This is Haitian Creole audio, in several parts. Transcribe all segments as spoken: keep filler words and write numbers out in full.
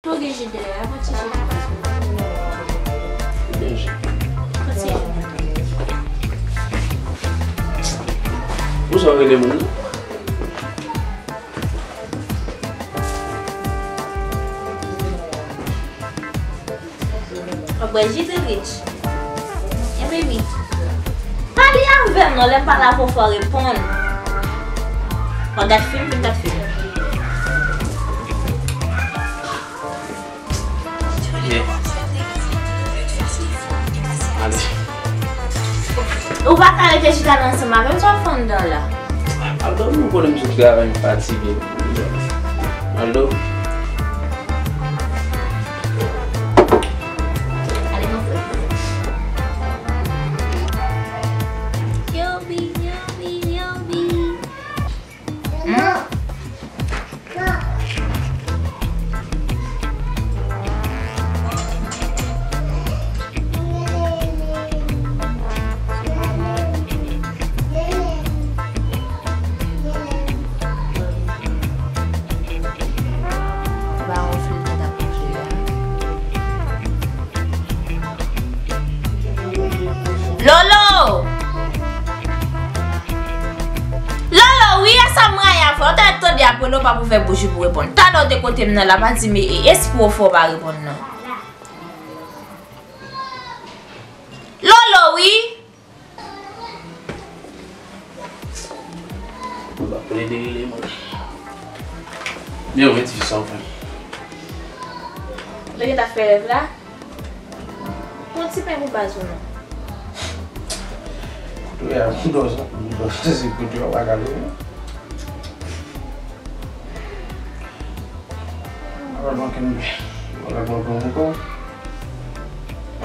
Ou gen ji dèyè a, pran ti ji. Pran ti ji. Ou sa rele moun nan? W ap bwè ji Tripich. Ebyen wi. Pale avè m non, lè m pale avè w fò w reponn. W ap gad fim, fin gad fim. Yeah. Ale. Ou pa ka rete chita la ansanm avè m, sa w ap fè anndan la? Al dòmi, ou konnen m sot travay, m fatige. Al dòmi. Ale, mon frè. Yobi, yobi, yobi. Hmm? Lolo! Lolo, wi, e sa m rayi avè w. Ou ta tande apre l, ou p ap ouvè bouch ou pou reponn. Talè w te kote m nan la, pa di m e, e, espri w fè w pa reponn non. Lolo, wi! Ou pa plede rele mwen. Men ou gen ti sa w fè. Ou te gentan fè rèv la? Pran ti pen pou baz ou non. Kout ou ye a, boudò sa, boudò sa, se kout ou a, pa ka leve. Al manke m. Al manke m ankò.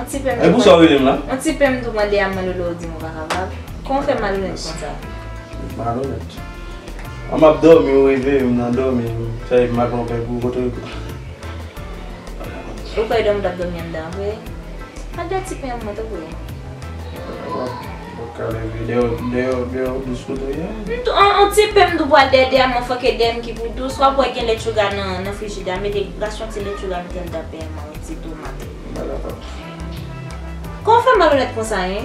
On ti pen. E pou sa w rele m la? On ti pen m tou mande a mwen Lolo di m ou pa kapab. Kòman w fè malonèt konsa? Malonèt. An m ap dòmi, ou reveye m nan dòmi, fè m al pran pen pou kote. Ou kwè dòmi t ap dòmi anndan vre? Al dèyè ti pen an mwen tanpri. Ou ka leve dèyè, dèyè, dèyè dous kote w ye. M tou, on, on ti pen m tou pral dèyè, dèyè mwen fòk e dèyè m ki pou dous. W ap wè gen lechuga nan, nan frijidè a. Mete rasyon ti lechuga, mete anndan pen an, on ti tomat. Kòman w fè malonèt konsa, en?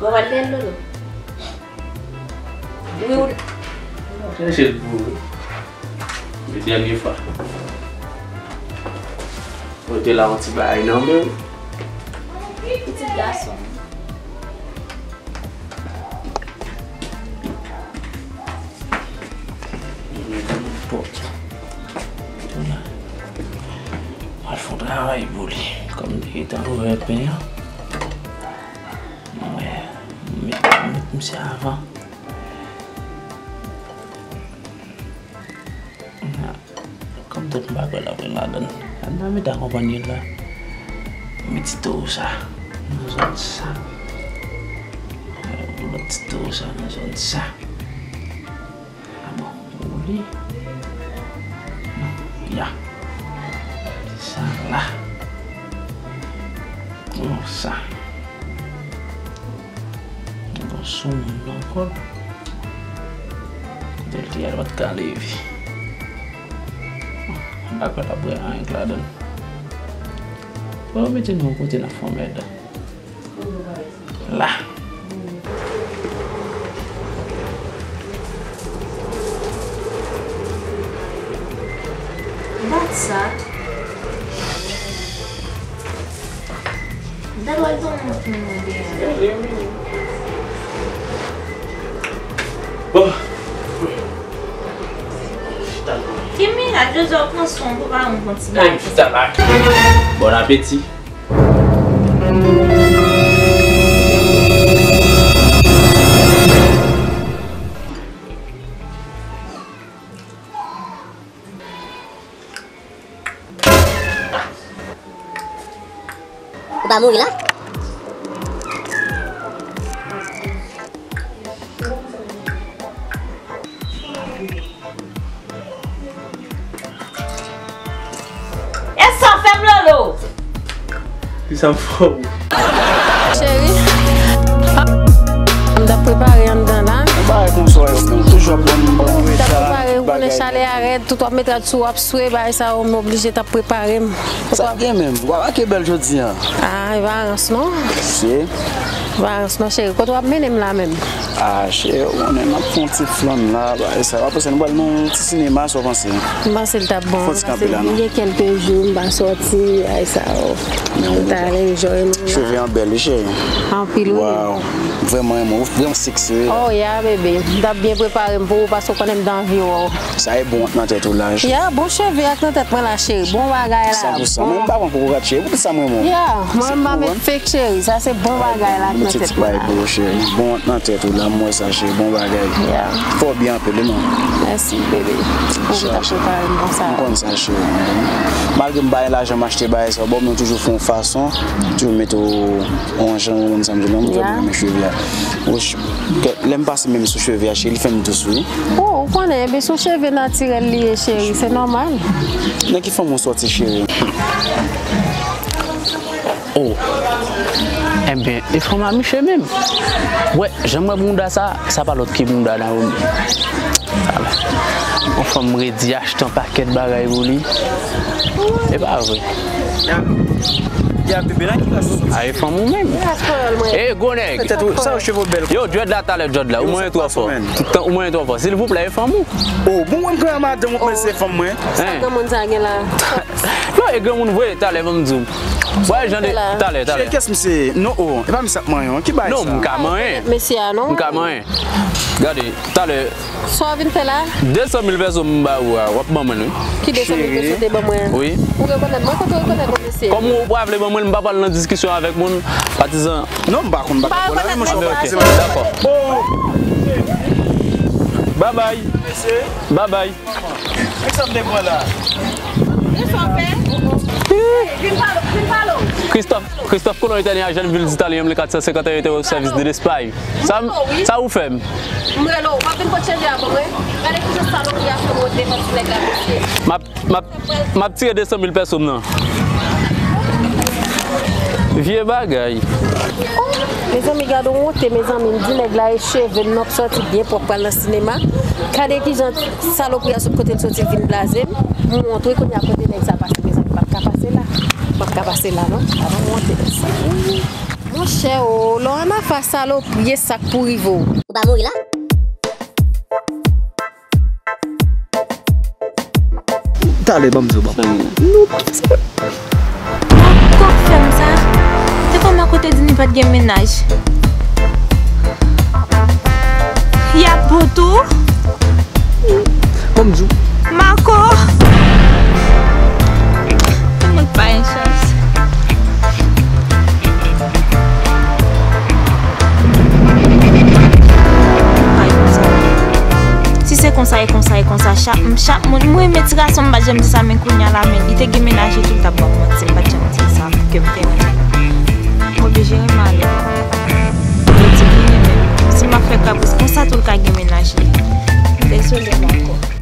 Ou pral dèyè l, Lolo? Wi, ou. Chèche l pou ou. Yon dènye fwa. Pote la yon ti bagay nan men w. Pitit gason. Al fè yon travay pou li. Kòm li gentan ouvè pen an. Mwen, mwen, mwen, misye avan. Kòm tout m pa kwè l ap vin ladan l. Ladan l, mete akonpanye l la. Mete ti towo sa nan zòn sa. Lòt ti towo sa nan zòn sa. A bon, ou li. Ya. Sa la. Konsa. Bon, sou moun nan ankò. Kote l te al, pa t ka leve. M pa kwè l ap wè anyen k ladan l. Bon, mete nou yon kote nan fon mèd. La. Bat sa. M ta dwe al dòmi pou mwen deyò. Bon. Ki mirak, Jozè, w pran swen w pou pa yon bon ti bagay. Bon apeti. Ou pa mouri la? E sa w fè m, Lolo? Kisa m fè w? Cheri, m t ap prepare anndan la. Yon bagay konsa yo. Chalè a rèd, tout w ap met rad sou w, w ap swe, bagay sa yo, m oblije t ap prepare m. Sa gen menm? W ap ake bèl jodi a. Ah, e pa rans non. Se? E pa rans non, cheri. Kote w ap mennen m la menm? Ah, cheri, ou konnen n ap fè yon ti flann la, bagay sa. W ap panse nou pral nan yon ti sinema, sa w panse? M panse l t ap bon. Fè yon ti kanpe la, non? M gen kèlke jou m pa sòti, bagay sa yo. Men ou ta al enjoy nou la. Cheve an bèl, wi, cheri. Anpil, wi. Waw. Vrèman renmen w, vrèman seksi, wi. Oh, yeah, bebe. M t ap byen prepare m pou ou, paske w konnen m t anvi wè w. Sa e bon ak nan tèt ou la, cheri. Yeah, bon cheve ak nan tèt mwen la, cheri. Bon bagay la. San pou san. Mwen, m pa pran kokorat, cheri. Poukisa mwen, mwen? Yeah, mwen, m pa met fake, cheri. Sa se bon bagay la ak nan tèt mwen la. Mete ti bagay pou ou, cheri. Bon ak nan tèt ou la, m wè sa, cheri. Bon bagay. Yeah. Fò byen anpil, wi, man. Mèsi, bebe. Ou ki t ap prepare m konsa. M konn sa, cheri. Malgre m pa gen lajan m achte bagay sa, bon, men m toujou fè yon fason, toujou mete w yon jan, ou konn sa m di, non, m vrèman renmen cheve a. Lè m pase men m sou cheve a, cheri, li fè m dous, wi. Oh, ou konnen, ebyen, se yon cheve natirèl li ye, cheri, se nòmal. Nan ki fanm ou sòti, cheri? Oh. Enben, e fanm a miche menm. Wè, jan m wè bounda sa, sa pa lòt ki bounda Naomi. Yon fanm redi achte yon pakèt bagay pou li. E pa vre. Ya, ya, bebe, nan ki ras ou sòti? A, e fanm ou menm. E, gwo nèg. Tèt ou, sa yo cheve w bèl. Yo, dread la, talè dread la. Ou mwen twò fò. Tout tan, ou mwen twò fò. Silvouplè, e fanm ou? Oh, bon, mwen m gen madanm, ou panse se fanm mwen? Sa granmoun sa gen la? Non, e granmoun vre, talè, ban m di w. Wè, jan de, talè, talè. Cheri, kiyès misye? Non, oh, e pa misye ap manyen, ki bagay sa? Non, m ka manyen. Mesye a, non? M ka manyen. Gade, talè. Sa w vin fè la? De san mil pèso m ba ou a, w ap ban mwen l, wi. Ki de san mil pèso te ban mwen an? Wi. Ou rekonèt mwen? Kote w rekonèt mwen, mesye? Kòm ou pa vle ban mwen l, m pa pral nan diskisyon avèk moun, patizan. Non, m pa konn bagay la, men monchè, w pa di m. Dakò. Oh! Babay. Babay. Christophe, Christophe Colon, Italien, agent ville d'Italie, M L quatre cent cinquante et un, service de l'Espagne. Sa, sa ou fè m? M rele w, w ap vin pot chanje a pou mwen. Gade kijan salopri a fè m wont devan ti nèg la, mesye. M ap, m ap, m ap tire de san mil pèso m nan. Vye bagay. Mezanmi, gade yon wonte, mezanmi. M di nèg la e cheve m nan ap sòti byen pwòp pral nan sinema. Gade kijan salopri a sot kote l soti vin blaze m. M wont wi, kounye a kote nèg sa pase, mezanmi, m p ap ka pase la. M p ap ka pase la, non. Gade yon wonte, nèg sa. Monchè, o, lè w ann afè salopri, e sa k pou rive w. Ou pa mouri la? Talè, ban m di w, ban m. Nou pa fè sa. Marco k fè m sa. Te fè m akote di li pa t gen mennaj. Y ap bon tou. Ban m di w. Marco. Mwen pa gen chans. Si se konsa, e konsa, e konsa, chak, chak moun, m renmen ti gason, m pa t janm di sa, men kounye a la, men li te gen mennaj li tou, li t ap ban m manti, m pa t janm di sa, ke m te renmen. M oblije renmen ale. Li di li renmen m. Si m ap fè kabris konsa, tou l ka gen mennaj li. Dezole, Marco.